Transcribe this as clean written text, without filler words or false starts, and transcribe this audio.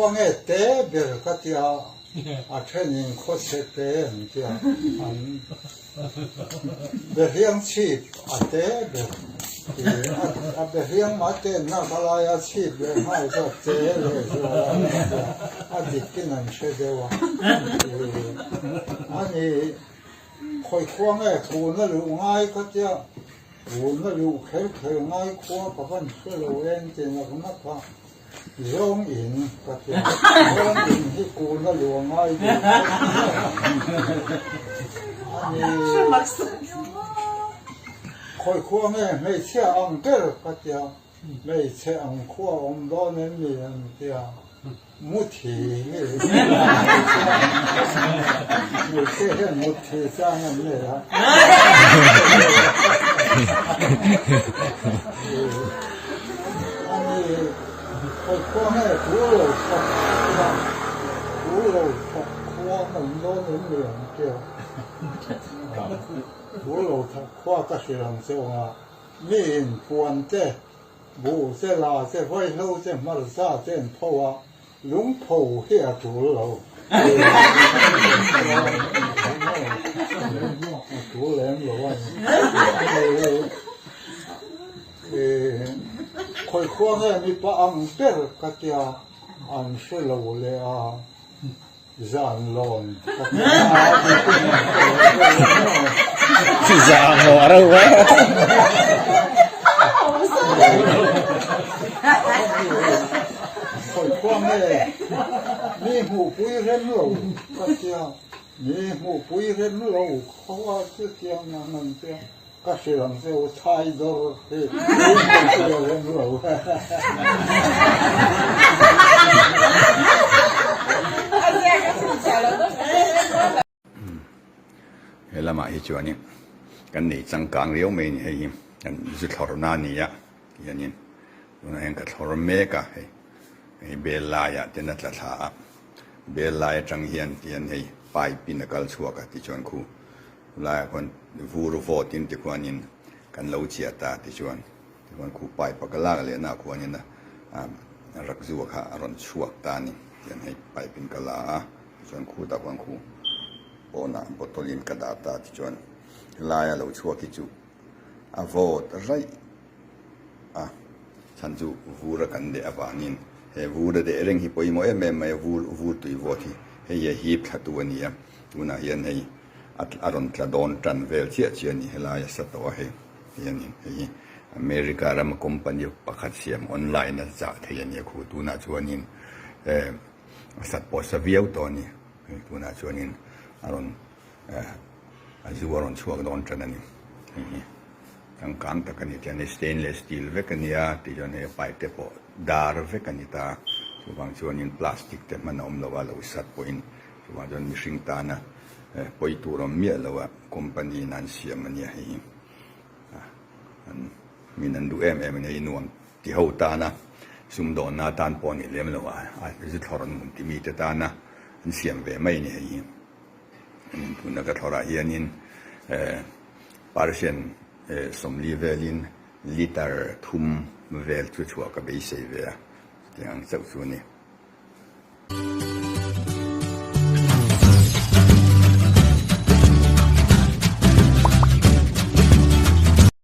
khua nge te ber ka tia a thenin khaw chhe te an tia an behliang chhip a te ber ti a behliang mah te nak a laia chhip leh nghal chu a te leh zual a an tia a dikin an hre deuh a ani khawi khua nge tuna luh ngai ka tia. Vuna luh kher kher ngai khua ka van hre lo em ti nak nak a, zawng in ka ti a, zawng in hi kuna luh a ngai duh khawp a ni. Khawi khua nge hmeichhia ang ber ka ti a, hmeichhe ang khua awm dawn em ni an ti a. Muthi Hmeichhia hian muthi chang an nei a. Ani khawi khua nge tu lo thawk khua tu lo thawk khua an awm dawn em ni ang tia tu lo thawk khua ka hrilh ang che awng a mi in puan te Buh che la che vaihlo che hmarcha che an pho a, lungpho hi a tul lo. A tul lem lo a ni. Khawi khua nge mipa ang ber ka tia an hre lo leh a, zan lawn ka tia. Zan maw a reuh a. Khawi khua nge mi hmuhpui rem lo ka tia, mi hmuhpui rem lo khaw a chutiang ang an tia. Ka hrilh ang che u, chhai dawr hi tun a rem lo. He lamah hi chuanin kan nei changkang riau mai a ni hei hi kan zu thlawrna a ni a tihianin tunah hian ka thlawr mek a hei hei bel laiah ten a tla thla a bel lai atang hian tihian hei pipe in a kal chhuak a tichuan khu Khulaiah khuan vur vawt in tikhuanin kan lo chiah ta tichuan tikhuan khu pipe a ka lak leh na khuanin a rak zua kha a rawn chhuak ta a ni tian hei pipe in ka la a tichuan khutah khuan khu pawnah bottle in ka dah ta tichuan helaia lo chhuak hi chu a vawt raih a chhan chu vur a kan deh avangin he vur a deh reng hi pawimawh em em mai a vur vur tui vawt hi hei hi a hip thla tu a ni a tunah hian hei a rawn tla dawn tan vel chiah chiah a ni helai a sa tawh a hei hianin hei hi America rama company pakhat siam online a chah thei a nia khu tunah chuanin eh a sat pawh a sa viau tawh a ni hei tunah chuanin a rawn eh a zu a rawn chhuak dawn tan a ni hei hi changkang tak a ni chuan hei stainless steel vek a nia tichuan hei a pipe te pawh dar vek a ni ta chuvang chuanin plastic te hman a awm lo a lo sat pawhin. Chuvang chuan mihring tana pawi tur awm miah lo a company in an siam a nia hei hi an min an duh em em a nia i nuam ti ho tana sumdawnna atan pawh a ni lem lo a a zu thlawr an ti mi te tana an siam ve mai a ni hei hi tuna ka thlawrah hianin percent 40 velin liter thum vel chu chhuah ka beisei ve a chutiang ang chauh chu a ni.